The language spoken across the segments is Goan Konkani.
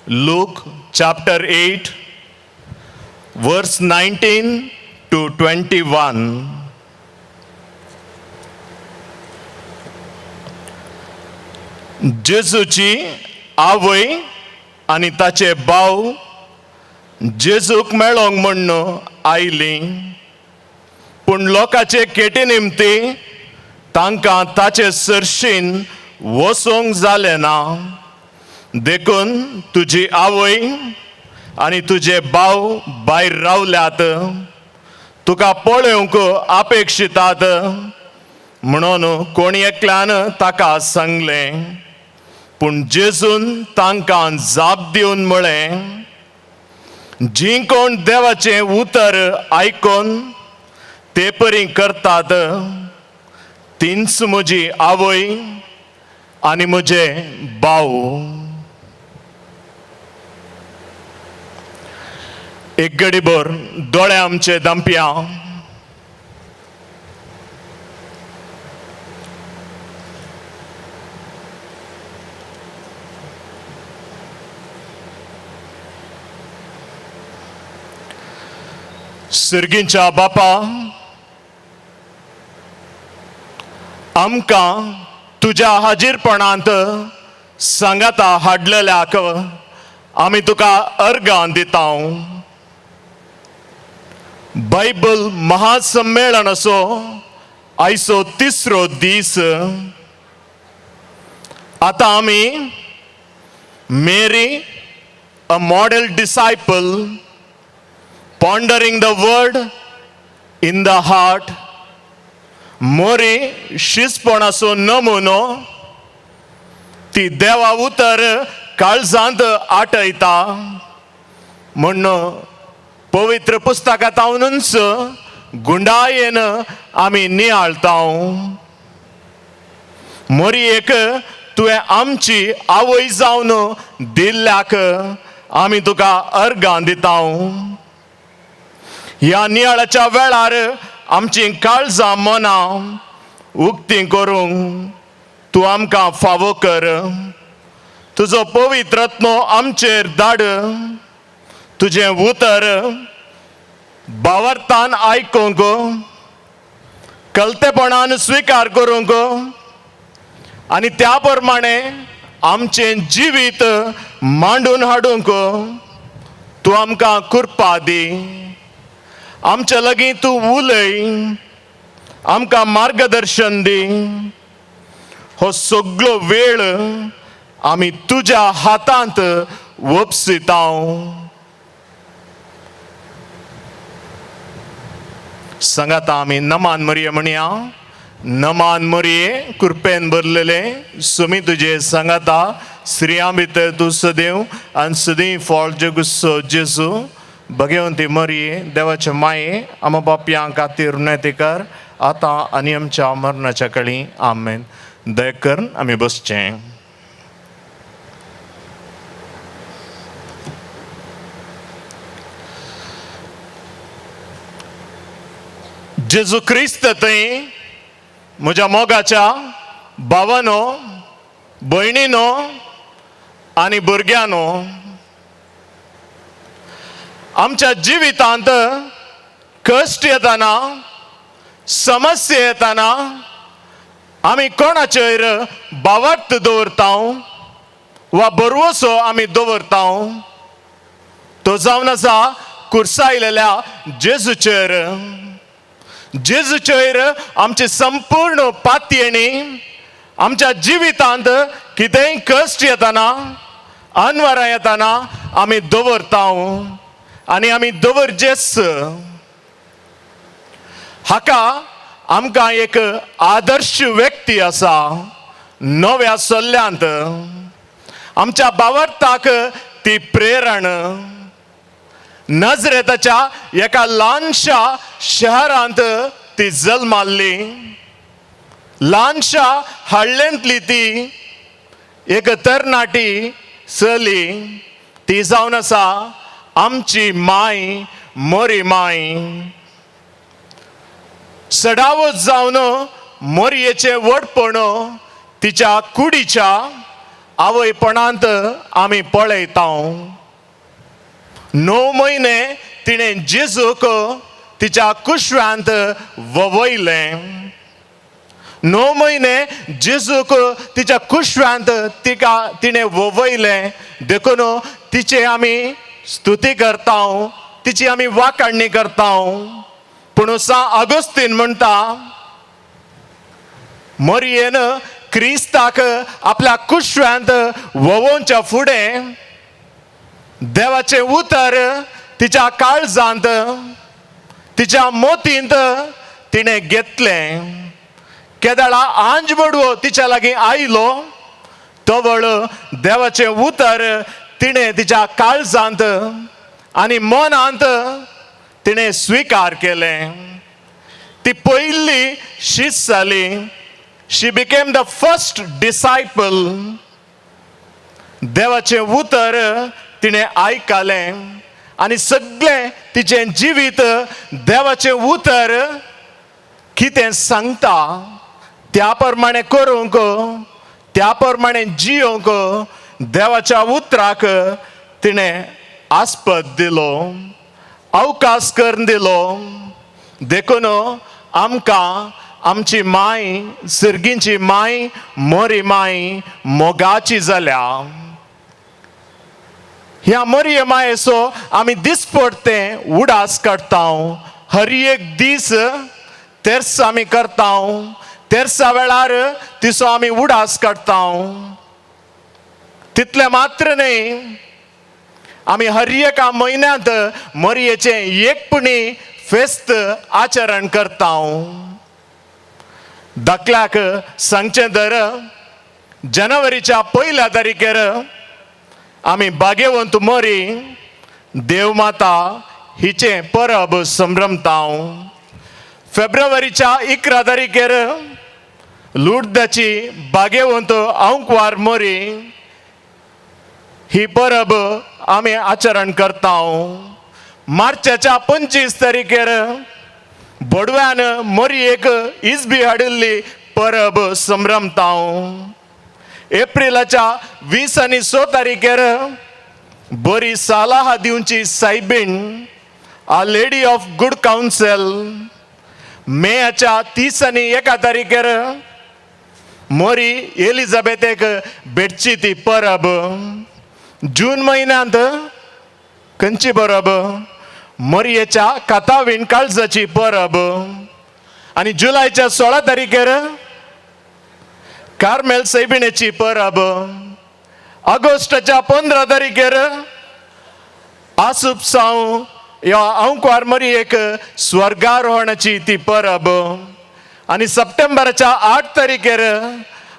Luke chapter 8 verse 19 to 21. जेजूची आवय आनी ताचे भाव जेजूक मेळोंक म्हण्ण आयली, पूण लोकांचे केटी निमती तांकां ताचे सरशीन वचूंक जालें ना. देखून तुजी आवय आनी तुजे भाव भायर रावल्यात, तुका पळोवंक अपेक्षितात म्हणून कोण एकल्यान ताका सांगलें. पूण जेजून तांकां जाप दिवन म्हळें, जीं कोण देवाचें उतर आयकून ते परी करतात तींच म्हजी आवय आनी म्हजे भाव. एक गडीभर दोळे आमचे दंपया. सर्गींच्या बापा, आमकां तुज्या हाजीरपणांत सांगाता हाडलेल्याक आमी तुका अर्गां दिता. बायबल महासम्मेळनाचो आयचो तिसरो दीस. आतां आमी Mary a model disciple pondering the word in the heart, Mary शिसपणाचो नमुनो, ती देवा उतर काळजांत आटयता म्हण पवित्र पुस्तकांतूनच गुंडायेन आमी नियाळता. मोरी एक तुवें आमची आवय जावन दिल्ल्याक आमी तुका अर्गां दिता. ह्या नियाळाच्या वेळार आमची काळजां मनां उक्ती करूंक तूं आमकां फावो कर. तुजो पवित्र रत्नो आमचेर धाड. तुजें उतर भावार्थान आयकूंक, कलतेपणान स्विकार करूंक आनी त्या प्रमाणे आमचें जिवीत मांडून हाडूंक तूं आमकां कृपा दी. आमच्या लागीं तूं उलय, आमकां मार्गदर्शन दी. हो सगळो वेळ आमी तुज्या हातांत वपसिता. सांगाता आमी नमान मरये म्हणया. नमान मरये, कृपेन भरलेले, सुमी तुजे सांगाता, स्त्रियां भितर तूं सदैव आनी सदीं फळ जगुसो जेजू. भगवंती मरये, देवाचे माये, आमा बापयां खातीर न्हय कर, आतां आनी आमच्या मरणाच्या कळी. आमेन. दया करून आमी बसचें. जेजू क्रिस्त थंय म्हज्या मोगाच्या भावानो, भयणीनो आनी भुरग्यांनो, आमच्या जिवितांत कश्ट येताना, समस्या येताना आमी कोणाचेर भावार्थ दवरता वा बरवसो आमी दवरता, तो जावन आसा कुर्सायलेल्या जेजूचेर. जेजूचेर आमची संपूर्ण पातयेणी आमच्या जिवितांत कितेंय कश्ट येताना, अनवरां येताना आमी दवरता आनी आमी दवरचेच. हाका आमकां एक आदर्श व्यक्ती आसा नव्या सल्ल्यांत. आमच्या बावरताक ती प्रेरण. नजरेताच्या एका ल्हानशा शहरांत ती जल्माल्ली. ल्हानशा हळ्ळेंतली ती एक तरणाटी चली, ती जावन आसा आमची माय मोरी माय. सडावत जावन मोरयेचें व्हडपण तिच्या कुडीच्या आवयपणांत आमी पळयता. 9 म्हयने तिणें जेजूक तिच्या कुशव्यांत ववयलें. 9 म्हयने जेजूक तिच्या कुशव्यांत तिका तिणें ववयलें. देखून तिचे आमी स्तुती करता, तिची आमी वाखाणणी करता. पूण सां आगोस्तीन म्हणटा, मरियेन क्रिस्ताक आपल्या कुशव्यांत वोवोवच्या फुडें देवाचें उतर तिच्या काळजांत, तिच्या मोतींत तिणें घेतलें. केदळा आंज बडवो तिच्या लागीं आयलो तवळ देवाचें उतर तिणें तिच्या काळजांत आनी मनांत तिणें स्विकार केलें. ती पयली शीस जाली. She became the first disciple. देवाचें उतर तिणें आयकलें आनी सगळें तिचें जिवीत देवाचें उतर कितें सांगता त्या प्रमाणे करूंक, त्या प्रमाणे जियोंक देवाच्या उतराक तिणें आस्पद दिलो, अवकाश करून दिलो. देखून आमकां आमची माय, सर्गींची माय, मोरी माय मोगाची जाल्या. ह्या मोरये मायेचो आमी दिसपडते उडास काडटा. हर एक दीस तेर्स आमी करता. तेर्सा वेळार तिचो आमी उडास काडटा. तितलें मात्र न्हय, आमी हर एका म्हयन्यांत मोरयेचें एकपणी फेस्त आचरण करता. धाकल्याक सांगचें तर जानेवारीच्या पयल्या तारखेर आमी बागेवंत मोरी देवमाता हिचें परब संभ्रमता. फेब्रुवारीच्या 11 तारखेर लुडदाची बागेवंत आंकवार मोरी ही परब आमी आचरण करता. मार्चाच्या 25 तारखेर बोडव्यान मोरयेक इजबी हाडिल्ली परब संभ्रमता. एप्रिलाच्या 20 आनी 6 तारखेर बरी सलाह दिवची सायबीण, Our Lady of Good Counsel. मेयाच्या 30 आनी 1 तारखेर मोरी एलिझाबेथेक भेटची ती परब. जून म्हयन्यांत खंयची परब? मोरयेच्या कातावीण काळजाची परब. आनी जुलयच्या 16 तारखेर कार्मेल सैबिणेची परब. ऑगस्टाच्या 15 तारखेर आसूप साव ह्या अंकवार मरियेक स्वर्गारोहणाची ती परब. आनी सप्टेंबराच्या 8 तारखेर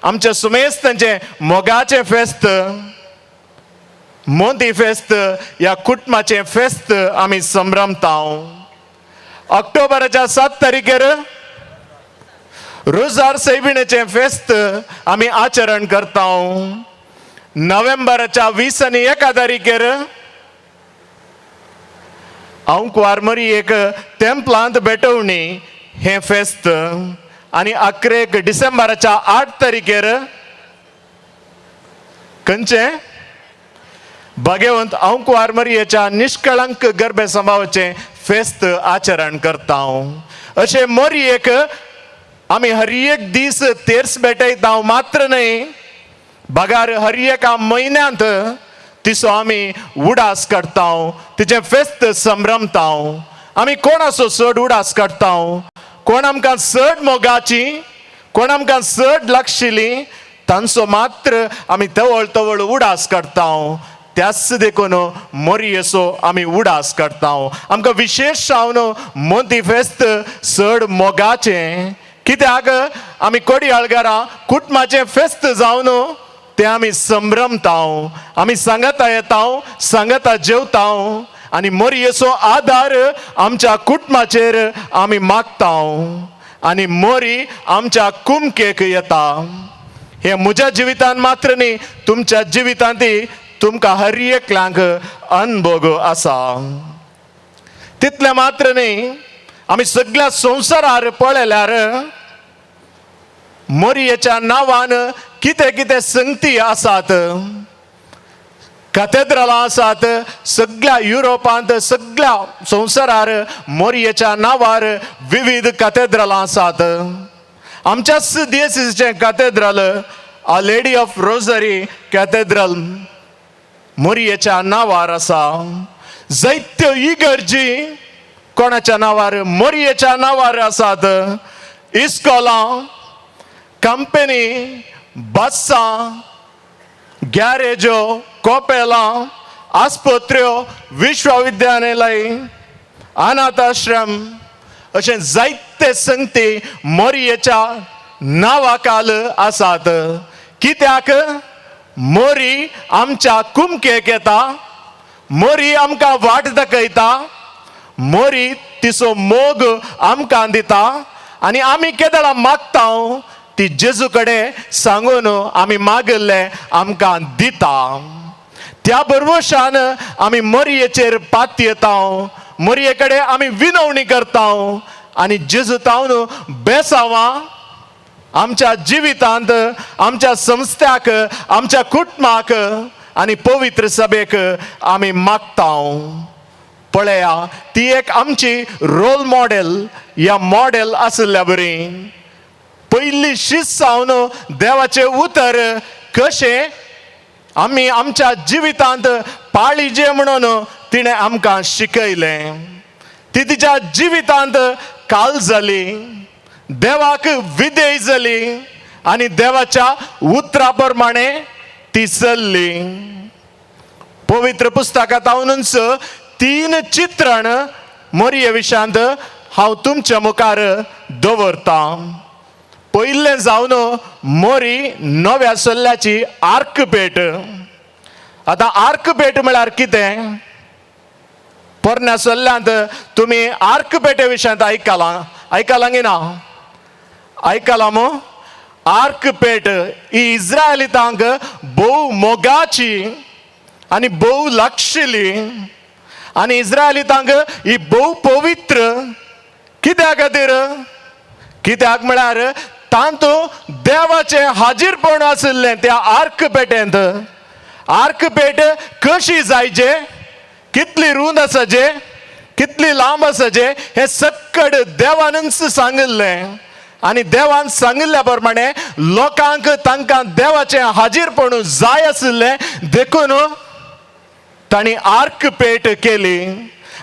आमच्या सुमेस्तांचें मोगाचें फेस्त, मोंती फेस्त, ह्या कुटुंबाचें फेस्त आमी संभ्रमता. ऑक्टोबराच्या 7 तारखेर रोजार सैबिणेचें फेस्त आमी आचरण करता. नोव्हेंबराच्या 20 आनी 1 तारखेर अंकवार मरियेक तेंपलांत भेटवणी हें फेस्त. आनी अकरेक डिसेंबराच्या 8 तारखेर खंयचें? भगवंत अंकवार मरियेच्या निष्कळंक गर्भे संभावाचें फेस्त आचरण करता. अशें मोरयेक आमी हर एक दीस तेर्स भेटयता मात्र न्हय, बगार हर एका म्हयन्यांत तिचो आमी उडास काडटा, तिचें फेस्त संभ्रमता. आमी कोणाचो चड उडास काडटा? कोण आमकां चड मोगाची, कोण आमकां चड लागशिली, तांचो मात्र आमी तवळ तवळ उडास काडटा. त्याच देखून मोरयेचो आमी उडास काडटा. आमकां विशेश जावन मोंती फेस्त चड मोगाचें, कित्याक आमी कोडयाळगारां कुटुंबाचें फेस्त जावन तें आमी संभ्रमता. आमी सांगाता येता, सांगाता जेवता आनी मोरयेचो आदार आमच्या कुटुंबाचेर आमी मागता आनी मोरी आमच्या कुमकेक येता. हे म्हज्या जिवितान मात्र न्ही, तुमच्या जिवितांत तुमकां हर एकल्यांक अनभोग आसा. तितलें मात्र न्ही, आमी सगळ्या संवसारार पळयल्यार मोरयेच्या नांवान कितें कितें संगती आसात, कातेद्रालां आसात. सगळ्या युरोपांत, सगळ्या संवसारार मोरयेच्या नांवार विविध कातेद्रालां आसात. आमच्याच दियसीचें cathedral, Our Lady of Rosary Cathedral, मोरयेच्या नांवार आसा. जायत्यो इगर्जी कोणाच्या नांवार? मोरयेच्या नांवार आसात. इस्कोलां, कंपनी, बसां, गॅरेजो, कोपेलां, आस्पत्र्यो, विश्वविद्यालय, अनाथाश्रम अशें जायते संगती मोरयेच्या नांवाखाल आसात. कित्याक? मोरी आमच्या कुमकेक येता, मोरी आमकां वाट दाखयता, मोरी तिचो मोग आमकां दिता आनी आमी केदळा मागता ती जेजू कडेन सांगून आमी मागिल्लें आमकां दिता. त्या भरवशान आमी मोरयेचेर पातयेता, मोरये कडेन आमी विनवणी करता आनी जेजू तावन बेसांवां आमच्या जिवितांत, आमच्या संस्थ्याक, आमच्या कुटुंबाक आनी पवित्र सभेक आमी मागता. पळया, ती एक आमची रोल मॉडेल या मॉडेल आशिल्ल्या बरी. पयली शिस्त जावन देवाचें उतर कशें आमी आमच्या जिवितांत पाळीजे म्हणून तिणें आमकां शिकयलें. ती तिच्या जिवितांत काल जाली, देवाक विधेय जाली आनी देवाच्या उतरा प्रमाणे ती चल्ली. पवित्र पुस्तकांत तीन चित्रण मोरये विशांत हांव तुमच्या मुखार दवरतां. पयलें जावन मोरी नव्या सल्ल्याची आर्कपेट. आतां आर्कपेट म्हळ्यार कितें? पोरण्या सल्ल्यांत तुमी आर्कपेटे विशयांत आयकलां? आयकलां ना? आयकलां मू? आर्कपेट ही इस्रायलितांक भोव मोगाची आनी भोव लागशिल्ली आनी इस्रायलितांक ही भोव पवित्र. कित्या खातीर? कित्याक म्हळ्यार तातूंत देवाचें हाजीरपण आशिल्लें त्या आर्कपेटेंत. आर्कपेट कशी जायचे, कितली रूंद आसाचे, कितली लांब आसाचे, हें सक्कड देवानूच सांगिल्लें आनी देवान सांगिल्ल्या प्रमाणे लोकांक तांकां देवाचें हाजीरपण जाय आशिल्लें. देखून तांणी आर्कपेट केली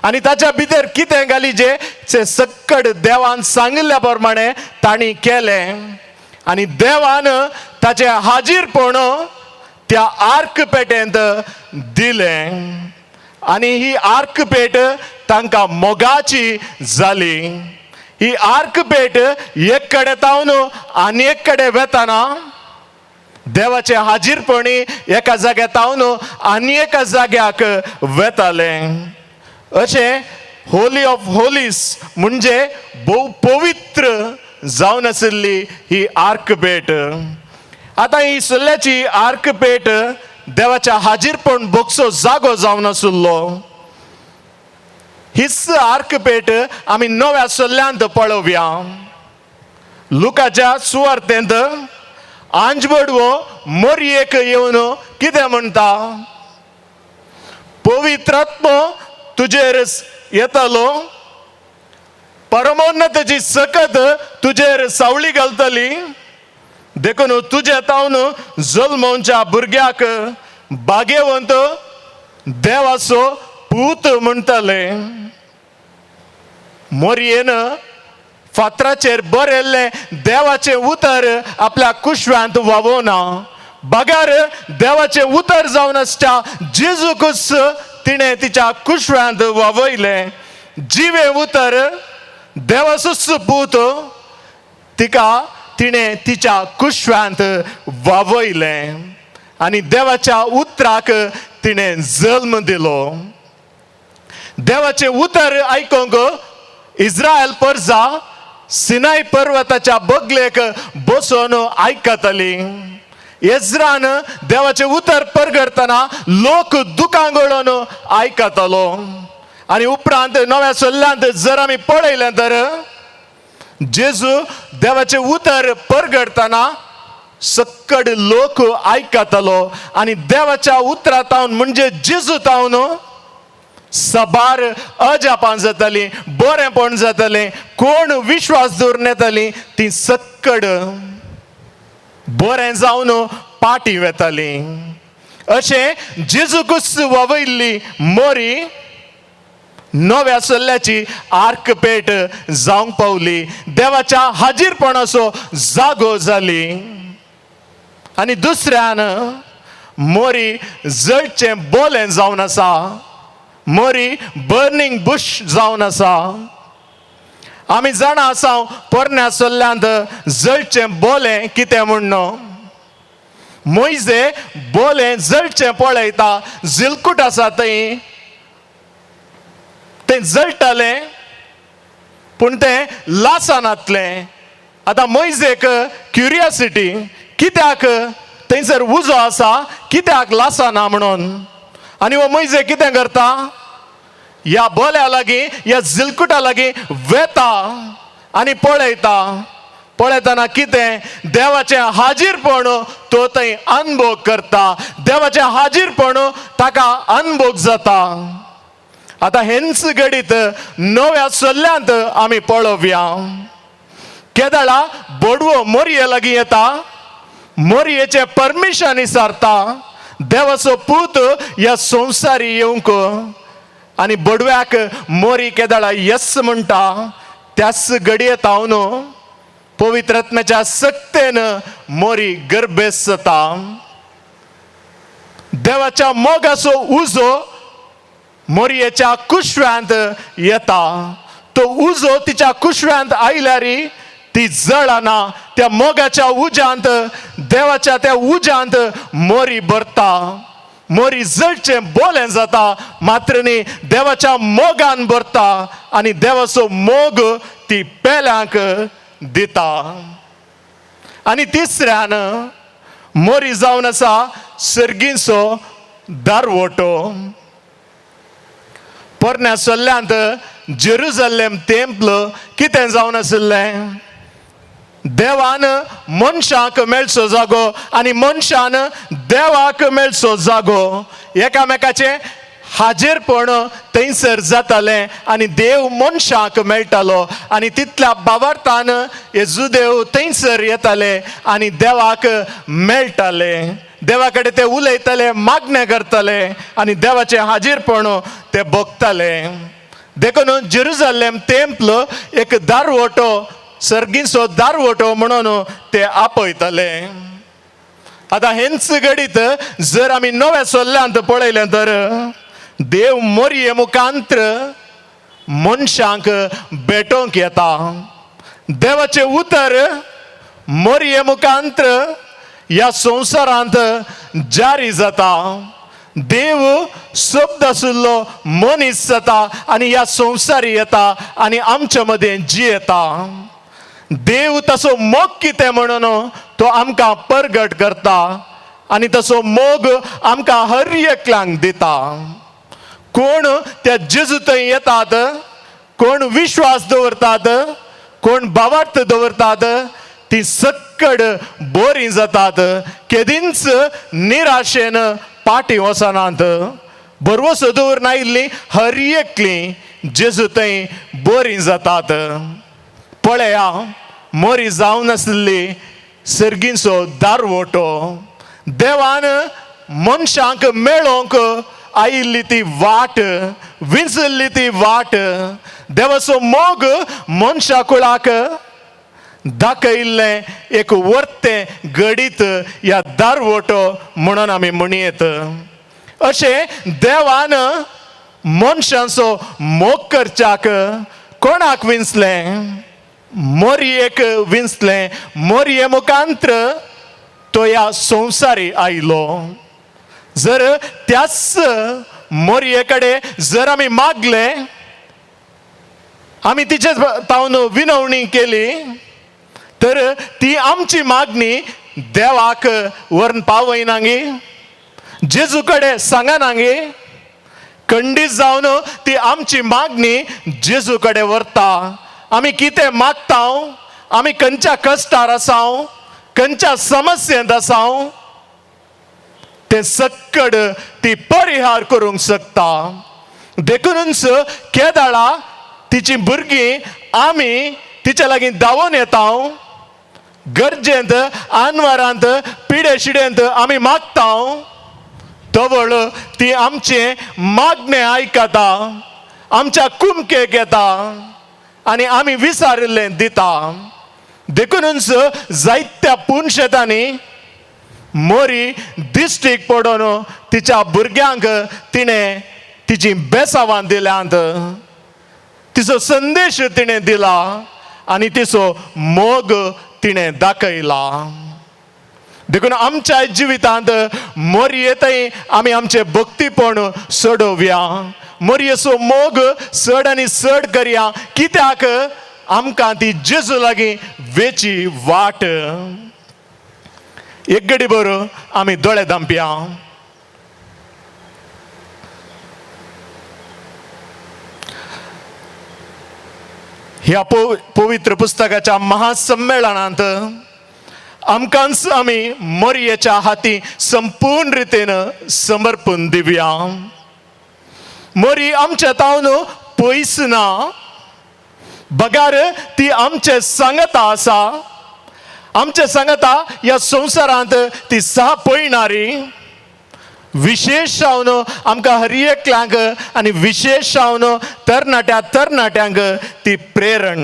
आनी ताच्या भितर कितें घाली जे सक्कड देवान सांगिल्ल्या प्रमाणे तांणी केलें आनी देवान ताचें हाजीरपण त्या आर्कपेटेंत दिलें आनी ही आर्कपेट तांकां मोगाची जाली. ही आर्कपेट एक कडेन तावन आनी एक कडेन वेताना देवाचे हाजीरपणी एका जाग्यार तावन आनी एका जाग्याक वेतालें. अशें होली ऑफ होलीस म्हणजे भोव पवित्र जावन आशिल्ली ही आर्कपेट. आतां ही सल्ल्याची आर्कपेट देवाच्या हाजीरपण भोगचो जागो जावन आशिल्लो. हीच आर्कपेट आमी नव्या सल्ल्यांत पळोवया. लुकाच्या सुवार्तेंत आंजबडवो मोरयेक येवन कितें म्हणटा? पवित्रात्मो तुजेर येतलो, परमोन्नताची सकत तुजेर सावळी घालतली, देखून तुजे तावन जल्मोवच्या भुरग्याक भाग्यवंत, देवाचो पूत म्हणटले. मोरयेन फातराचेर बरयल्लें देवाचें उतर आपल्या कुशव्यांत व्हांवोना, बगर देवाचें उतर जावन आसच्या जेजूकूच तिणें तिच्या कुशव्यांत व्हांवयलें. जिवें उतर, देवाचोच पूत, तिका तिणें तिच्या कुशव्यांत व्हांवयलें आनी देवाच्या उतराक तिणें जल्म दिलो. देवाचें उतर आयकूंक इस्रायल परजा सिनाय पर्वताच्या बगलेक बसून आयकताली. एज्रान देवाचें उतर परगटतना लोक दुकां गळोवन आयकतालो. आनी उपरांत नव्या सल्ल्यांत जर आमी पळयलें तर जेजू देवाचें उतर परगटतना सक्कड लोक आयकतालो आनी देवाच्या उतरा तावन म्हणजे जेजू तावन सबार अजापां जातालीं, बरेंपण जातालें. कोण विश्वास दवरून येतालीं ती सक्कड बरें जावन पाटी वेतालीं. अशें जेजूकूच वावयल्ली मोरी नव्या सल्ल्याची आर्कपेट जावंक पावली, देवाच्या हाजीरपणाचो जागो जाली. आनी दुसऱ्यान मोरी जळचें बोलें जावन आसा, मोरी बर्निंग बुश जावन आसा. आमी जाणा आसा पोरण्या सल्ल्यांत जळचें बोलें कितें म्हण. मोयजे बोलें जळचें पळयता, जिलकूट आसा थंय, तें जळटालें पूण तें लासनातलें. आतां मोयजेक क्युरियोसिटी, कित्याक थंयसर उजो आसा कित्याक लासना म्हणून. आनी हो मोयजे कितें करता, ह्या बोल्या लागीं ह्या जिलकुटा लागीं वेता आनी पळयता. पळयतना कितें देवाचें हाजीरपण तो थंय अनभोग करता, देवाचें हाजीरपण ताका अनभोग जाता. आतां हेंच घडीत नव्या सल्ल्यांत आमी पळोवया. केदळा बोडवो मोरये लागीं येता, मोरयेचें परमिशन विचारता देवाचो पूत ह्या संवसारी येवंक. आनी बडव्याक मोरी केदळा यस म्हणटा, त्याच घडये तावन पवित्र आत्म्याच्या सक्तेन मोरी गर्भेस जाता. देवाच्या मोगाचो उजो मोरयेच्या कुशव्यांत येता. तो उजो तिच्या कुशव्यांत आयल्यार ती जळना. त्या मोगाच्या उज्यांत, देवाच्या त्या उज्यांत मोरी भरता, मोरी जळचें बोलें जाता, मात्र न्ही देवाच्या मोगान भरता आनी देवाचो मोग ती पेल्यांक दिता. आनी तिसऱ्यान मोरी जावन आसा सर्गींचो दारवटो. पोरण्या सल्ल्यांत जेरुजल्लेम तेंपल कितें जावन आशिल्लें, देवान मनशाक मेळचो जागो आनी मनशान देवाक मेळचो जागो, एकामेकाचें हाजीरपण थंयसर जातालें आनी देव मनशाक मेळटालो. आनी तितल्या बावार्थान हे जुदेव थंयसर येताले आनी देवाक मेळटाले, देवा कडेन ते उलयताले, मागणें करताले आनी देवाचें हाजीरपण ते भोगताले. देखून जेरुजलेम तेंपल एक दारवटो, सर्गीचो दारवटो म्हणून ते आपयताले. आतां हेंच घडीत जर आमी नव्या सल्ल्यांत पळयलें तर देव मोरये मुखांत्र मनशांक भेटोवंक येता. देवाचें उतर मोरये मुखांत्र ह्या संवसारांत जारी जाता. देव शब्द आशिल्लो मनीस जाता आनी ह्या संवसारी येता आनी आमच्या मदें जियेता. देव तसो मोग कितें म्हणून तो आमकां परगट करता आनी तसो मोग आमकां हर एकल्यांक दिता. कोण त्या जेजू थंय येतात, कोण विश्वास दवरतात, कोण भावार्थ दवरतात, ती सक्कड बरीं जातात, केदींच निराशेन पाटी वचनात. भरवसो दवरून आयिल्ली हर एकली जेजू थंय बरीं जातात. पळया मोरी जावन आशिल्ली सर्गींचो दारवटो, देवान मनशांक मेळोवंक आयिल्ली ती वाट, विंचल्ली ती वाट, देवाचो मोग मनशा कुळाक दाखयल्लें एक वर्तें घडीत ह्या दारवटो म्हणून आमी म्हणयेत. अशें देवान मनशांचो मोग करच्याक कोणाक विंचलें? मोरयेक विंचलें. मोरये मुखांत्र तो ह्या संवसारी आयलो. जर त्याच मोरये कडेन जर आमी मागले, आमी तिचे तावन विनवणी केली तर ती आमची मागणी देवाक व्हरून पावयना गी, जेजू कडेन सांगना गी. खंडीत जावन ती आमची मागणी जेजू कडेन व्हरता. आमी कितें मागता, आमी खंयच्या कश्टार आसा, खंयच्या समस्येंत आसा ते सक्कड ती परिहार करूंक शकता. देखूनच केदाळा तिची भुरगीं आमी तिच्या लागीं धांवून येता, गरजेंत आनवारांत पिडे शिडेंत आमी मागता, तवळ ती आमचें मागणें आयकता, आमच्या कुमकेक येता आनी आमी विसारिल्लें दिता. देखूनच जायत्या पुनशेतांनी मोरी दिश्टीक पडून तिच्या भुरग्यांक तिणें तिची बेसावां दिल्यांत, तिचो संदेश तिणें दिला आनी तिचो मोग तिणें दाखयला. देखून आमच्या जिवितांत मोरयेतय आमी आमचें भक्तीपण चडोवया, मोरयेचो मोग चड आनी चड करया, कित्याक आमकां ती जेजू लागीं वेची वाट. एक गडी बरो आमी दोळे धांपया. ह्या पवित्र पुस्तकाच्या महासंमेळनांत आमकांच आमी मोरयेच्या हाती संपूर्ण रितीन समर्पण दिवया. मोरी आमच्या तावन पयस ना, बगार ती आमचे सांगता आसा, आमचे सांगता ह्या संवसारांत ती सा पळयणारी. विशेश जावन आमकां हर एकल्यांक आनी विशेश जावन तरणाट्या तरणाट्यांक ती प्रेरण,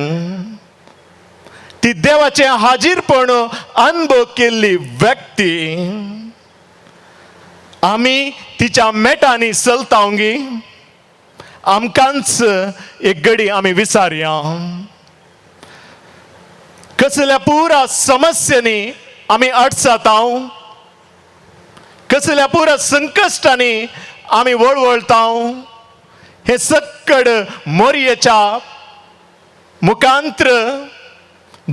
ती देवाचें हाजीरपण अनुभव केल्ली व्यक्ती. आमी तिच्या मेटांनी चलता, आमकांच एक गडी आमी विचारया, कसल्या पुरा समस्यांनी आमी अडचता, कसल्या पुरा संकश्टांनी आमी वळवळता, हे सक्कड मोरयेच्या मुखांत्र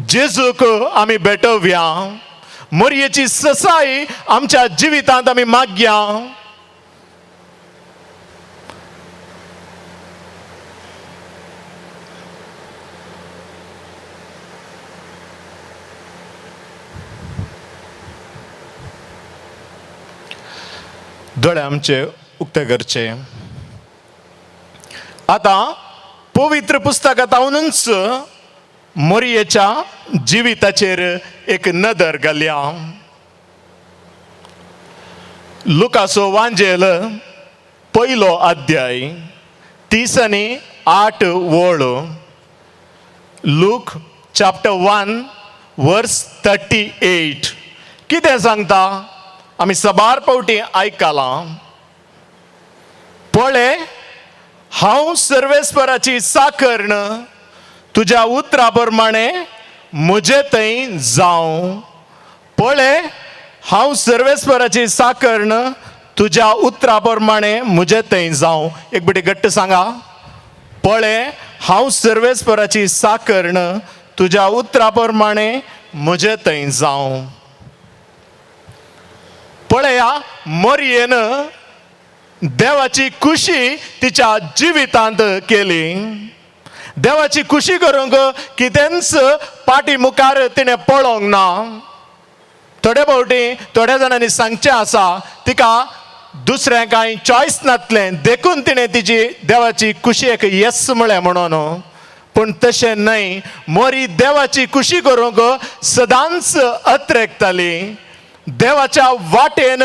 जेजूक आमी भेटोवया. मोरयेची ससाई आमच्या जिवितांत आमी मागया. दोळे आमचे उक्ते करचे. आतां पवित्र पुस्तकांतूनच मोरयेच्या जिविताचेर एक नदर घालया. लुकासो वांजेल पयलो अध्याय 38 ओळ. लूक चॅप्टर 1 वर्स 38 कितें सांगता आमी सबार पावटी आयकलां. पळय, हांव सर्वेस्पराची साकर्ण, तुज्या उतरा प्रमाणे म्हजे थंय जावं. पळय, हांव सर्वेस्पराची साकर्ण, तुज्या उतरा प्रमाणे म्हजे थंय जावं. एक बटी घट्ट सांगा, पळय हांव सर्वेस्पराची साकर्ण, तुज्या उतरा प्रमाणे म्हजे थंय जावं. पळया, मोरयेन देवाची खुशी तिच्या जिवितांत केली. देवाची खुशी करूंक कितेंच पाटी मुखार तिणें पळोवंक ना. थोडे फावटी थोड्या जाणांनी सांगचें आसा तिका दुसरें कांय चॉयस नासलें, देखून तिणें तिची देवाची खुशी एक येस म्हळें म्हणून. पूण तशें न्हय, मोरी देवाची खुशी करूंक सदांच अत्रेकताली. देवाच्या वाटेन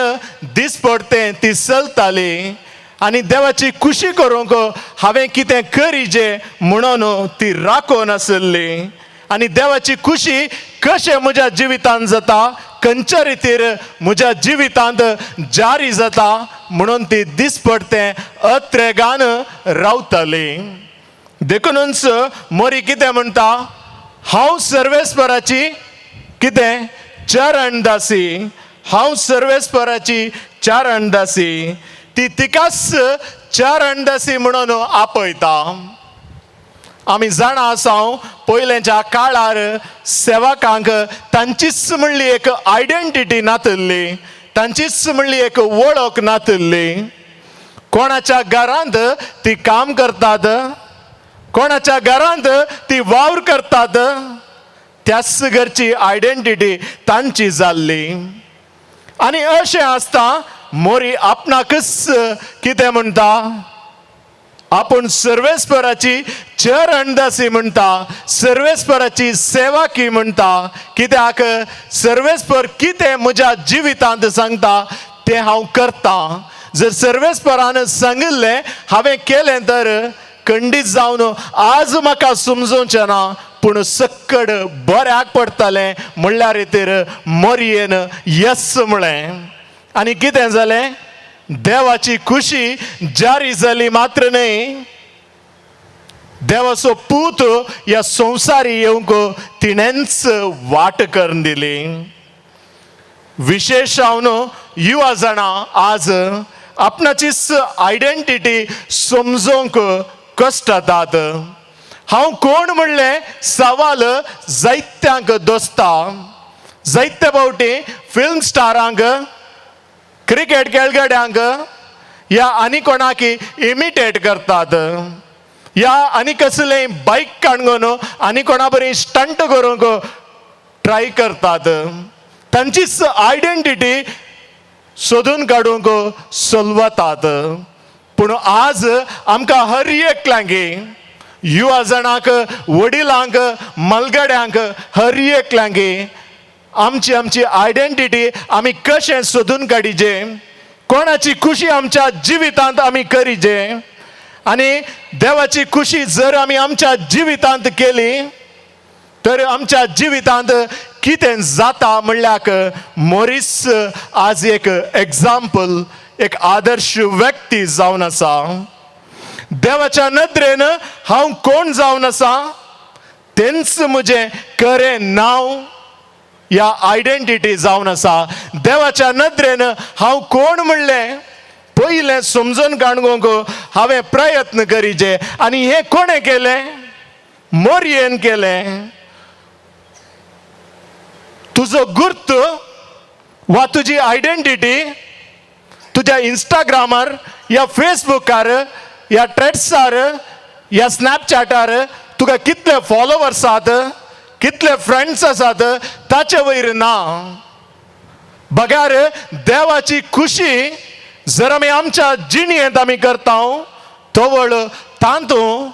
दीस पडतें ती चलताली आनी देवाची खुशी करूंक हांवें कितें करीजे म्हणून ती राखून आसली. आनी देवाची खुशी कशें म्हज्या जिवितांत जाता, खंयच्या रितीर म्हज्या जिवितांत जारी जाता म्हणून ती दीस पडतें अत्रेगान रावताली. देखूनच मोरी कितें म्हणटा, हांव सर्वेस्पराची कितें चरणदासी, हांव सर्वेस्पराची चरणदासी. ती तिकाच चरणदासी म्हणून आपयता. आमी जाणा आसा पयल्याच्या काळार सेवकांक तांचीच म्हणली एक आयडेंटिटी नातिल्ली, तांचीच म्हणली एक वळख नातिल्ली. कोणाच्या घरांत ती काम करतात, कोणाच्या घरांत ती वावर करतात, त्याच घरची आयडेंटिटी तांची जाल्ली. आनी अशें आसता मोरी आपणाकच कितें म्हणटा, आपूण सर्वेस्पराची चरणदासी म्हणटा, सर्वेस्पराची सेवाकी म्हणटा. कित्याक सर्वेस्पर कितें म्हज्या जिवितांत सांगता तें हांव करतां. जर सर्वेस्परान सांगिल्लें हांवें केलें तर खंडीत जावन आज म्हाका समजोवचें ना, पूण सक्कड बऱ्याक पडटलें म्हणल्यार तर मोरयेन येस म्हळें. आनी कितें जालें, देवाची खुशी जारी जाली मात्र न्हय, देवाचो पूत ह्या संवसारी येवंक तिणेंच वाट करून दिली. विशेश जावन युवा जाणां आज आपणाचीच आयडेंटिटी समजोवंक कश्ट जातात. हांव कोण म्हणलें सवाल जायत्यांक दोसता. जायते फावटी फिल्म स्टारांक, क्रिकेट खेळगड्यांक या आनी कोणाक इमिटेट करतात, या आनी कसलें बायक काडून आनी कोणा बरी स्टंट करूंक ट्राय करतात. तांचीच आयडेंटिटी सोदून काडूंक सलवतात. पूण आज आमकां हर एकल्यांक, युवा जाणांक, वडिलांक, मलगड्यांक, हर एकल्यांक आमची आमची आयडेंटिटी आमी कशें सोदून काडिजे, कोणाची खुशी आमच्या जिवितांत आमी करिजे. आनी देवाची खुशी जर आमी आमच्या जिवितांत केली तर आमच्या जिवितांत कितें जाता म्हणल्याक मोरीस आज एक एग्जाम्पल, एक आदर्श व्यक्ती जावन आसा. देवाच्या नदरेन हांव कोण जावन आसा तेंच म्हजें खरें नांव या आयडेंटिटी जावन आसा. देवाच्या नदरेन हांव कोण म्हणलें पयलें समजून काडूंक हांवें प्रयत्न करीचे. आनी हें कोणें केलें? मोरयेन केलें. तुजो गुर्त वा तुजी आयडेंटिटी तुज्या इंस्टाग्रामार या फेसबुकार या ट्रेड्सार या स्नॅपचॅटार तुका कितले फॉलोवर्स आसात, कितले फ्रेंड्स आसात ताचे वयर ना. बगार देवाची खुशी जर आमी आमच्या जिणेंत आमी करता तवळ तातूंत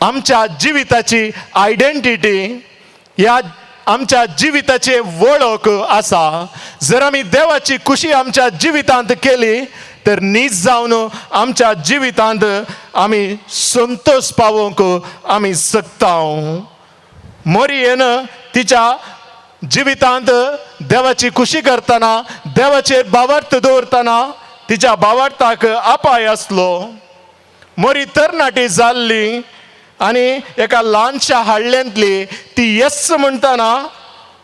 आमच्या जिविताची आयडेंटिटी ह्या आमच्या जिविताची वळख आसा. जर आमी देवाची खुशी आमच्या जिवितांत केली तर नीज जावन आमच्या जिवितांत आमी संतोश पावोवंक आमी शकता. मोरयेन तिच्या जिवितांत देवाची खुशी करतना, देवाचेर भावार्थ दवरतना तिच्या भावार्थाक अपाय आसलो. मोरी तरणाटी जाल्ली आनी एका ल्हानशा हाडल्यांतली ती येस म्हणटना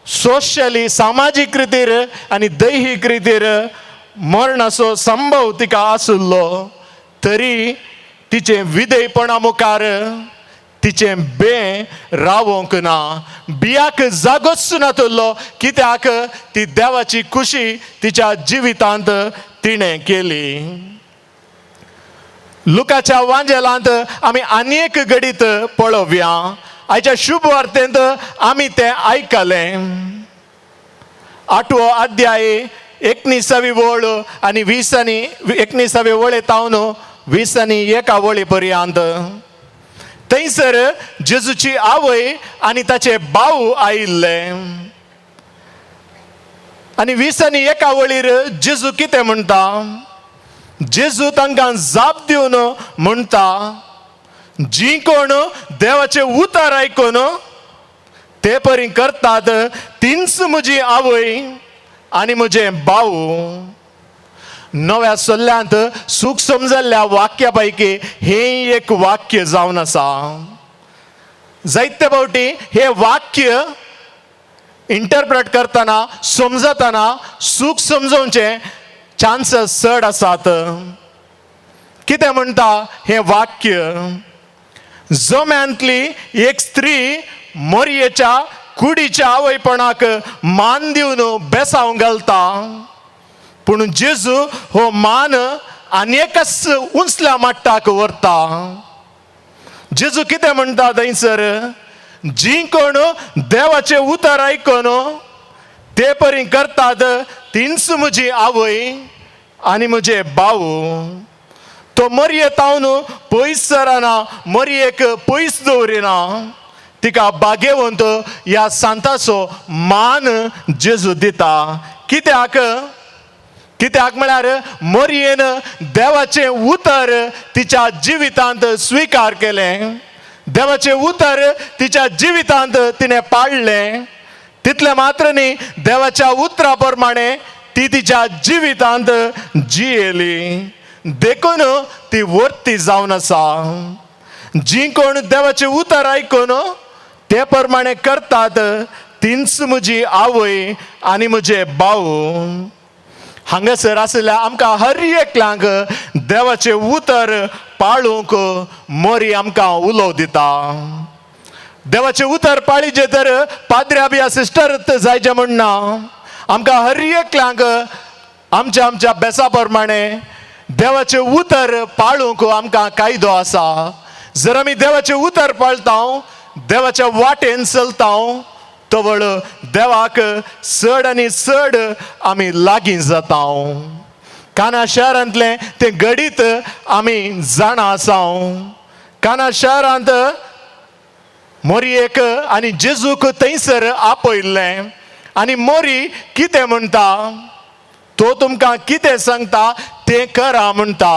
सोशली, सामाजीक रितीर आनी दैहीक रितीर मरणाचो संभव तिका आशिल्लो, तरी तिचें विधेयपणा मुखार तिचें बें रावोंक ना. बियाक जागोच नातुल्लो, कित्याक ती देवाची खुशी तिच्या जिवितांत तिणें केली. लुकाच्या वांजेलांत आमी आनी एक घडीत पळोवया. आयच्या शुभ वार्तेंत आमी तें आयकलें. आठवो अध्याय, 19वी वळ आनी 20 आनी 19वी वळे तावन 20 आनी एका वळी पर्यंत. थंयसर जेजूची आवय आनी ताचे भाव आयिल्ले. आनी 20 आनी एका वळीर जेजू कितें म्हणटा? जेजू तांकां जाप दिवन म्हणटा, जी कोण देवाचे उतर आयकून ते परी करतात तींच म्हजी आवय आनी म्हजे भाऊ. नव्या सल्ल्यांत सूख समजल्ल्या वाक्या पैकी हें एक वाक्य जावन आसा. जायते फावटी हें वाक्य इंटरप्रेट करतना, समजतना सूख समजोवचे चान्सीस चड आसात. कितें म्हणटा हें वाक्य? जम्यांतली एक स्त्री मोरयेच्या कुडीच्या आवयपणाक मान दिवन बेसांव घालता, पूण जेजू हो मान आनी एकच उंचल्या माट्टाक व्हरता. जेजू कितें म्हणटा थंयसर? जी कोण देवाचें उतर आयकून ते परी करतात तींच म्हजी आवय आनी म्हजे भाव. तो मरये तावन पयस सरना, मरयेक पयस दवरिना, तिका बागेवंत ह्या सांताचो मान जेजू दिता. कित्याक? कित्याक म्हळ्यार मरयेन देवाचें उतर तिच्या जिवितांत स्विकार केलें, देवाचें उतर तिच्या जिवितांत तिणें पाळ्ळें. तितलें मात्र न्ही, देवाच्या उतरा प्रमाणे ती तिच्या जिवितांत जियेली, देखून ती वर्ती जावन आसा. जी कोण देवाचें उतर आयकून ते प्रमाणे करतात तींच म्हजी आवय आनी म्हजे भाव. हांगासर आशिल्ल्या आमकां हर एकल्यांक देवाचें उतर पाळूंक मोरी आमकां उलोव दिता. देवाचें उतर पाळीचें तर पाद्र्या बी सिस्टर जायचें म्हण ना, आमकां हर एकल्यांक आमच्या आमच्या बेसा प्रमाणे देवाचें उतर पाळूंक आमकां कायदो आसा. जर आमी देवाचें उतर पाळता, देवाच्या वाटेन चलता, तवळ देवाक चड आनी चड आमी लागीं जाता. काना शहरांतलें तें घडीत आमी जाणा आसा. काना शहरांत मोरयेक आनी जेजूक थंयसर आपयल्लें आनी मोरी कितें म्हणटा, तो तुमकां कितें सांगता तें करा म्हणटा.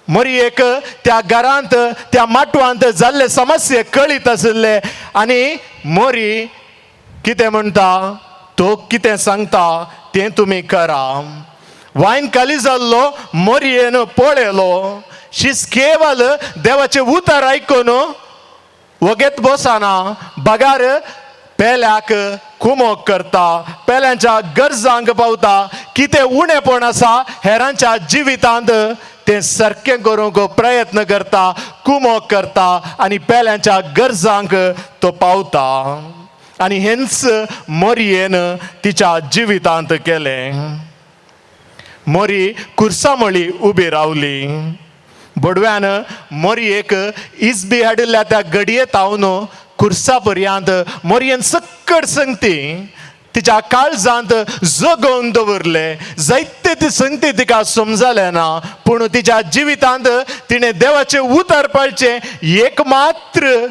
मोरयेक त्या घरांत त्या माटवांत जाल्ले समस्ये कळीत आशिल्ले आनी मोरी कितें म्हणटा, तो कितें सांगता तें तुमी करा. वायन खाली जाल्लो मोरयेन पळयलो, शीस केवल देवाचें उतर आयकून वगेत बसना, बगार पेल्याक कुमोक करता, पेल्यांच्या गरजांक पावता. कितें उणेपण आसा हेरांच्या जिवितांत तें सारकें करूंक प्रयत्न करता, कुमोक करता आनी पेल्यांच्या गरजांक तो पावता. आनी हेंच मोरयेन तिच्या जिवितांत केलें. मोरी कुर्सामळी उबी रावली. बडव्यान मोरयेक इजबी हाडिल्ल्या त्या घडये तावन कुर्सा पर्यंत मोरयेन सक्कड संगती तिच्या काळजांत जगोवन दवरले. जायते ती संगती तिका समजलें ना, पूण तिच्या जिवितांत तिणें देवाचें उतर पाळचें एक मात्र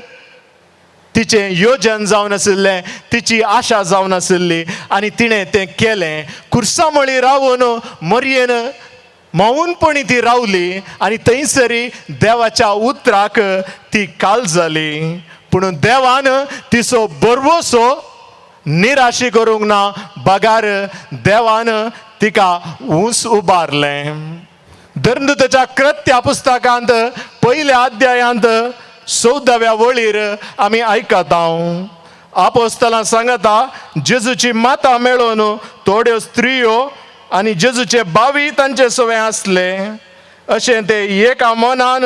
तिचें योजन जावन आशिल्लें, तिची आशा जावन आशिल्ली आनी तिणें तें केलें. कुर्सामळी रावून मोरयेन मौनपणी ती रावली आनी थंयसरी देवाच्या उतराक ती काल जाली. पूण देवान तिचो बरवसो निराशी करूंक ना, बगार देवान तिका ऊंच उबारलें. धर्मदूताच्या कृत्या पुस्तकांत पयल्या अध्यायांत 14व्या वळीर आमी आयकता, आपोस्तलां सांगता जेजूची माता मेळोवन थोड्यो स्त्रियो आनी जेजूचे भावी तांचे सवे आसले. अशें ते एका मनान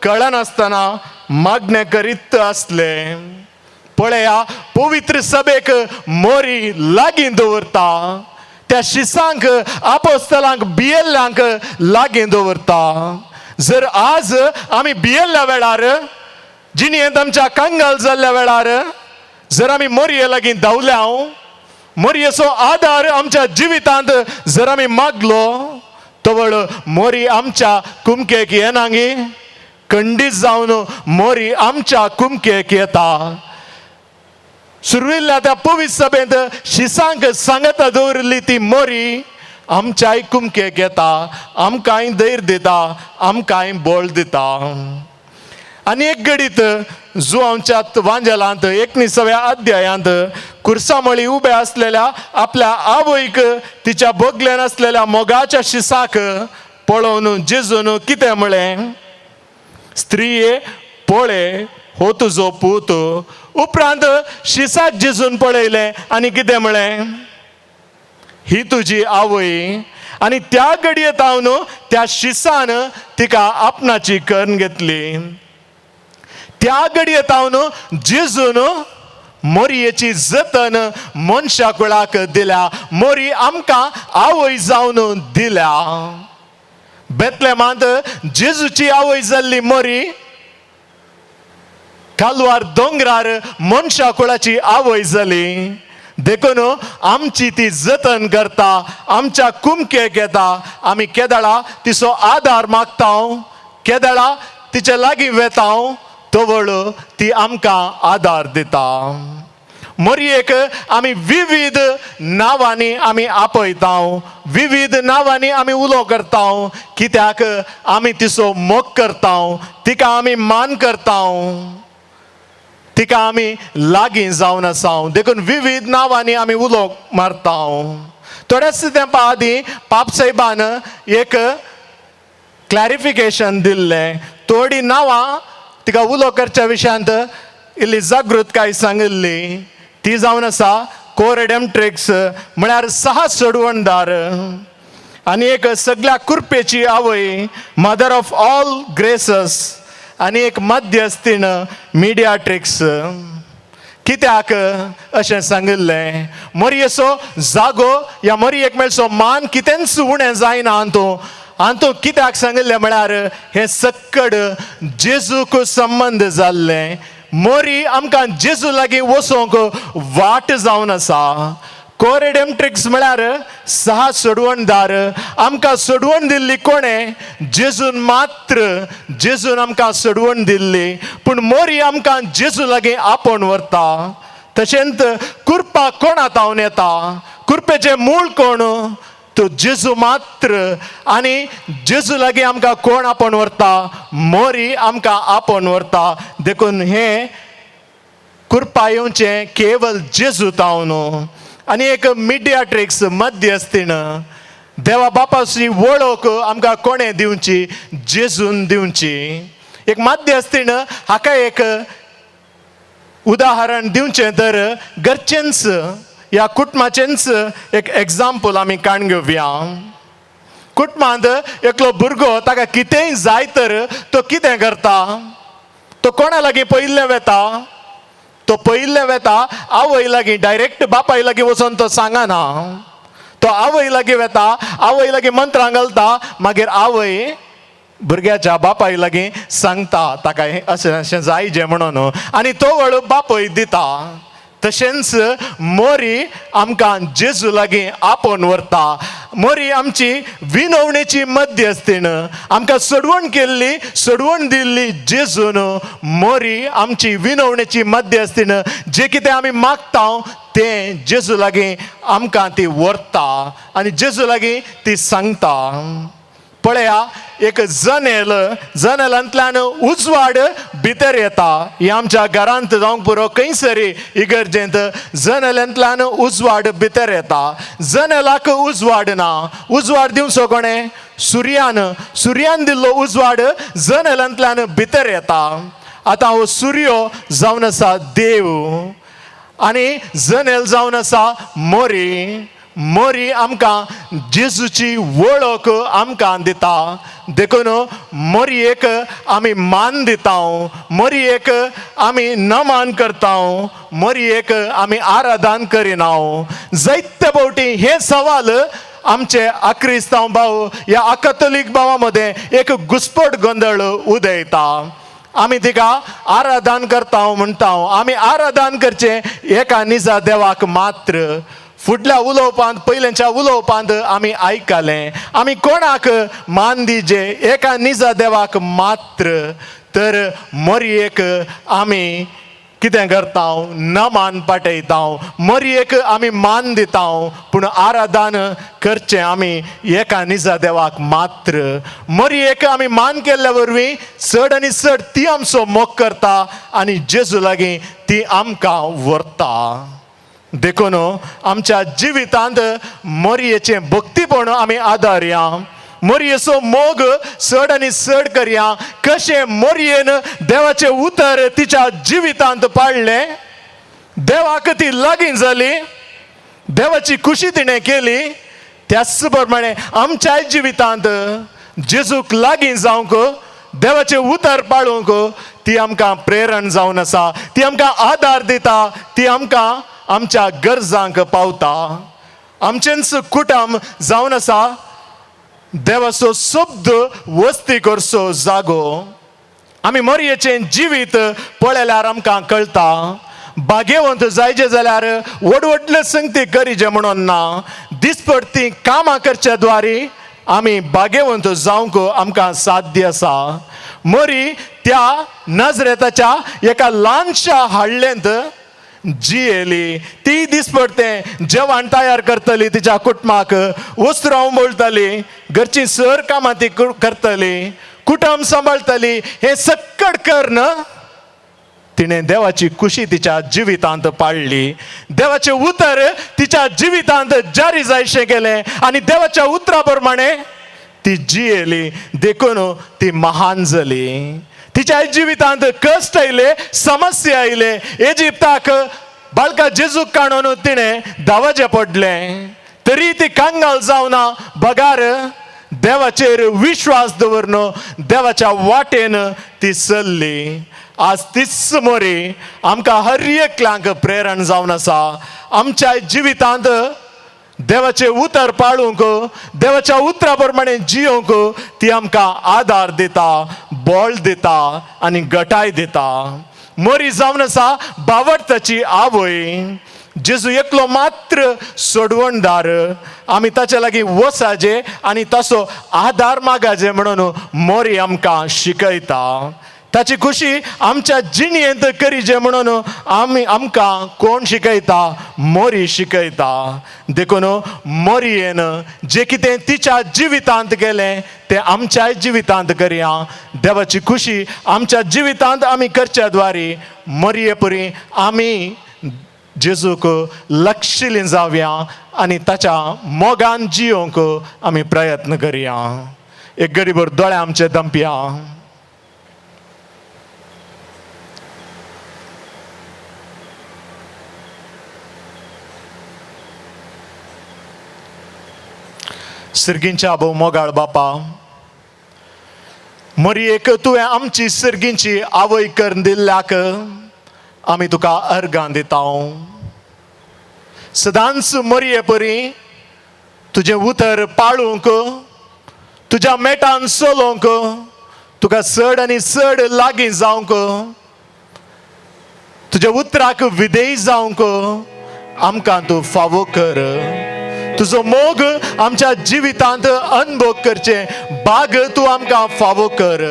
कळनासतना मागणें करीत आसले. पळया, पवित्र सभेक मोरी लागीं दवरता, त्या शिसांक आपोस्तलांक भियेल्ल्यांक लागीं दवरता. जर आज आमी भियेल्ल्या वेळार, जिणेंत आमच्या कंगाल जाल्ल्या वेळार जर आमी मोरये लागीं धांवल्या, मोरयेचो आदार आमच्या जिवितांत जर आमी मागलो, तवळ मोरी आमच्या कुमकेक येनागी? खंडीत जावन मोरी आमच्या कुमकेक येता. सुरविल्ल्या त्या पवित्र सभेंत शिसांक सांगता दवरिल्ली ती मोरी आमच्याय कुमकेक येता, आमकांय धैर्य दिता, आमकांय बळ दिता. आनी एक घडीत जुवांच्या वांजेलांत 19व्या अध्यायांत कुर्सामळी उबे आसलेल्या आपल्या आवयक तिच्या बगल्यान आसलेल्या मोगाच्या शिसाक पळोवन जेजून कितें म्हळें, स्त्रिये पळय हो तुजो पूत. उपरांत शिसाक जेजून पळयलें आनी कितें म्हळें, ही तुजी आवय. आनी त्या घडये तावन त्या शिसान तिका आपणाची करून घेतली. त्या घडये तावन जेजून मोरयेची जतन मनशा कुळाक दिल्या, मोरी आमकां आवय जावन दिल्या. बेतलेमांत जेजूची आवय जाल्ली मोरी कालवार दोंगरार मनशा कुळाची आवय जाली. देखून आमची ती जतन करता, आमच्या कुमकेक येता. आमी केदळा तिचो आदार मागता, केदळा तिचे लागीं वेता, तवळ ती आमकां आदार दिता. मोरयेक आमी विविध नांवांनी आमी आपयता, विविध नांवांनी आमी उलो करता, कित्याक आमी तिचो मोग करता, तिका आमी मान करता, तिका आमी लागीं जावन आसा. देखून विविध नांवांनी आमी उलो मारता. थोड्याच तेंपा आदीं पाप साहेबान एक क्लॅरिफिकेशन दिल्लें. थोडीं नांवां तिका उलो करच्या विशयांत इल्ली जागृतकाय सांगिल्ली. ती जावन आसा कोरेडेमट्रिक्स, म्हळ्यार सहा सोडवणदार, आनी एक सगळ्या कुरपेची आवय, मदर ऑफ ऑल ग्रेसस, आनी एक मध्यस्थीण, मिडियाट्रिक्स. कित्याक अशें सांगिल्लें? मोरयेचो जागो या मोरयेक मेळचो मान कितेंच उणें जायना हातूं हातूं. कित्याक सांगिल्लें म्हळ्यार हें सक्कड जेजूक संबंद जाल्लें. मोरी आमकां जेजू लागीं वचोंक वाट जावन आसा. कोरेडेमट्रिक्स म्हळ्यार सहा सोडवणदार. आमकां सोडवण दिल्ली कोणें? जेजून मात्र. जेजून आमकां सोडवण दिल्ली, पूण मोरी आमकां जेजू लागीं आपोवन व्हरता. तशेंच कुरपा कोणा तावन येता? कुरपेचें मूळ कोण? तो जेजू मात्र. आनी जेजू लागीं आमकां कोण आपोवन व्हरता? मोरी आमकां आपोवन व्हरता. देखून हें कुरपा येवचें केवल जेजू तावन. आनी एक मिडियाट्रिक्स, मध्यस्थीण. देवा बापाची वळख आमकां कोणें दिवची? जेजून दिवची. एक मध्यस्थीण. हाका एक उदाहरण दिवचें तर घरचेंच या कुटुंबाचेंच एक एग्जाम्पल आमी काडून घेवया. कुटुंबांत एकलो भुरगो, ताका कितेंय जाय तर तो कितें करता? तो कोणा लागीं पयिल्लें वेता? तो पयिल्लें वेता आवय लागीं. डायरेक्ट बापाय लागीं वचोन तो सांगना. तो आवय लागीं वेता, आवय लागीं मंत्रां घालता. मागीर आवय भुरग्याच्या बापाय लागीं सांगता ताका हें अशें अशें जाय जें म्हणून, आनी तो वळ बापय दिता. तशेंच मोरी आमकां जेजू लागीं आपोवन व्हरता. मोरी आमची विनवणेची मध्यस्थीण. आमकां सोडवण केल्ली, सोडवण दिल्ली जेजून. मोरी आमची विनवणेची मध्यस्थीण. जे कितें आमी मागता तें जेजू लागीं आमकां ती व्हरता आनी जेजू लागीं ती सांगता. पळया, एक जनेल, जनेलांतल्यान उजवाड भितर येता. ही आमच्या घरांत जावंक पुरो, खंयसरी इगर्जेंत जनेलांतल्यान उजवाड भितर येता. जनेलाक उजवाड ना. उजवाड दिवचो कोणें? सुर्यान. सुर्यान दिल्लो उजवाड जनेलांतल्यान भितर येता. आतां हो सुर्यो जावन आसा देव आनी जनेल जावन आसा मोरी. मोरी आमकां जेजूची वळख आमकां दिता. देखून मोरयेक आमी मान दिता, मोरयेक आमी नमान करता, मोरयेक आमी आराधन करिना. जायते फावटी हें सवाल आमचे अक्रिस्तांव भाव या अकतोलीक भावा मदें एक घुस्पट गोंदळ उदयता. आमी तिका आराधन करता म्हणटा. आमी आराधन करचें एका निजा देवाक मात्र. फुडल्या उलोवपांत, पयल्याच्या उलोवपांत आमी आयकलें, आमी कोणाक मान दिजे? एका निजा देवाक मात्र. तर मोरयेक आमी कितें करता? नमान पाठयता. मोरयेक आमी मान दिता, पूण आराधन करचें आमी एका निजा देवाक मात्र. मोरयेक आमी मान केल्ल्या वरवीं चड आनी चड ती आमचो मोग करता आनी जेजू लागीं ती आमकां व्हरता. देखून आमच्या जिवितांत मोरयेचें भक्तीपण आमी आदारया, मोरयेचो मोग चड आनी चड करया. कशें मोरयेन देवाचें उतर तिच्या जिवितांत पाळ्ळें, देवाक ती लागीं जाली, देवाची खुशी तिणें केली, त्याच प्रमाणे आमच्याय जिवितांत जेजूक लागीं जावंक, देवाचें उतर पाळूंक ती आमकां प्रेरण जावन आसा. ती आमकां आदार दिता, ती आमकां आमच्या गरजांक पावता. आमचेंच कुटुंब जावन आसा देवाचो शब्द वस्ती करचो जागो. आमी मरयेचें जिवीत पळयल्यार आमकां कळटा, भाग्यवंत जायचे जाल्यार व्हड व्हडले संगती करीचे म्हणून ना, दिसपडती कामां करच्या द्वारे आमी भाग्यवंत जावंक आमकां साध्य आसा. मरी त्या नजरेताच्या एका ल्हानशा हाडलेंत जियेली. ती दिसपडतें जेवण तयार करतली, तिच्या कुटुंबाक वस्त्रां उंबळटली, घरची सर कामां ती करतली, कुटुंब सांबाळटली. हें सक्कड करून तिणें देवाची खुशी तिच्या जिवितांत पाडली. देवाचें उतर तिच्या जिवितांत जारी जायशें केलें आनी देवाच्या उतरा प्रमाणे ती जियेली. देखून ती महान जाली. तिच्या जिवितांत कश्ट आयले, समस्या आयले. इजिप्ताक बाळका जेजूक काणून तिणें धांवचें पडलें, तरी ती कंगाल जावना बगार देवाचेर विश्वास दवरून देवाच्या वाटेन ती चल्ली. आज तीच मोरी आमकां हर एकल्यांक प्रेरण जावन आसा. आमच्या जिवितांत देवाचें उतर पाळूंक, देवाच्या उतरा प्रमाणे जियोंक ती आमकां आदार दिता, बळ दिता आनी गटाय दिता. मोरी जावन आसा बावडताची आवय. जेजू एकलो मात्र सोडवणदार, आमी ताच्या लागीं वसाजे आनी ताचो आदार मागाजे म्हणून मोरी आमकां शिकयता. ताची खुशी आमच्या जिणेंत करीजे म्हणून आमी आमकां कोण शिकयता? मोरी शिकयता. देखून मोरयेन जें कितें तिच्या जिवितांत केलें तें आमच्याय जिवितांत करया. देवाची खुशी आमच्या जिवितांत आमी करच्या द्वारे मोरये परी आमी जेजूक लक्षिली जावया आनी ताच्या मोगान जियोंक आमी प्रयत्न करया. एक गरीबर दोळे आमचे दंपया. सिर्गींच्या भोव मोगाळ बापा, मरयेक तुवें आमची सिर्गींची आवय करून दिल्ल्याक आमी तुका अर्गां दिता. सदांच मरये परी तुजें उतर पाळूंक, तुज्या मेटान चलोवंक, तुका चड आनी चड लागीं जावंक, तुज्या उतराक विधेय जावंक आमकां तूं फावो कर. तुजो मोग आमच्या जिवितांत अनुभव करचें बाग तूं आमकां फावो कर.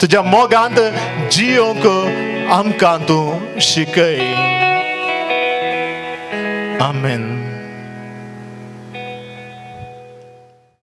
तुज्या मोगांत जियोंक आमकां तूं शिकय. आमेन.